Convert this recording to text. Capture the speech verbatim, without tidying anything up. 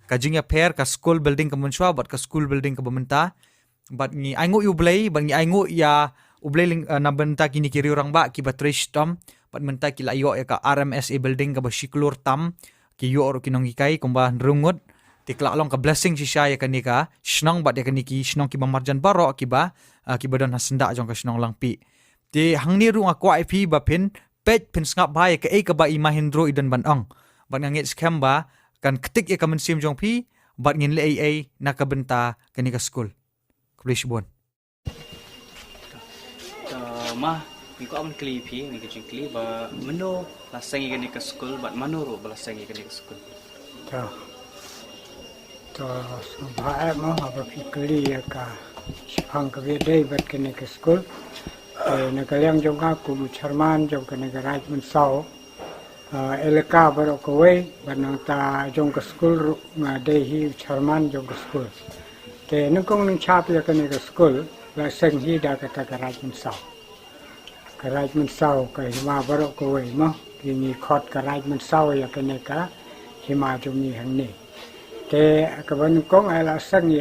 ka jingïapher ka school building ka mynshwa bad ka school building kaba mynta. Bad ngi ainguh ïa U Blei, bad ngi ainguh ïa U Blei lyng-, eh, na bynta kine ki riew rangbah kiba trei shitom, bad mynta ki la ïoh ïa ka R M S A building kaba shi klur tam, ki ïoh ruh ki nonghikai kumba hynriew ngut. Te ka la long ka blessing shisha ïa kane ka shnong bad ïa kine ki shnong kiba marjan baroh kiba, eh, kiba don ha syndah jong ka shnong Langpih. Te hangne ruh nga kwah ïa phi ba phin peit phin sngap bha ïa kaei kaba i Mahindro i don ban ong. Bad nga ngeit skhem ba kan ktik ïa ka mynsiem jong phi bad ngin leh ei ei na ka bynta kane ka skul. Khublei shibun. Te ma, ngi kwah ban kylli phi, ngi ka jingkylli ba mano la seng ïa kane ka skul bad mano ruh ba la seng ïa kane ka skul. To. To, sngewbha eh mo haba phi kylli ïa ka shaphang kaba ïadei bad kane ka skul. Te na ka liang jong nga kum u chairman jong kane ka Raid Mynsaw, eh, elaka baroh kawei bad nangta jong ka skul ruh nga dei hi u chairman jong ka skul. Te nyngkong nyngshap ïa kane ka skul la seng hi da kata ka Raid Mynsaw. Ka Raid Mynsaw ka hima baroh kawei mo, ki ngi khot ka Raid Mynsaw ïa kane ka hima jong ngi hangne. Te kaba nyngkong eh la seng ïa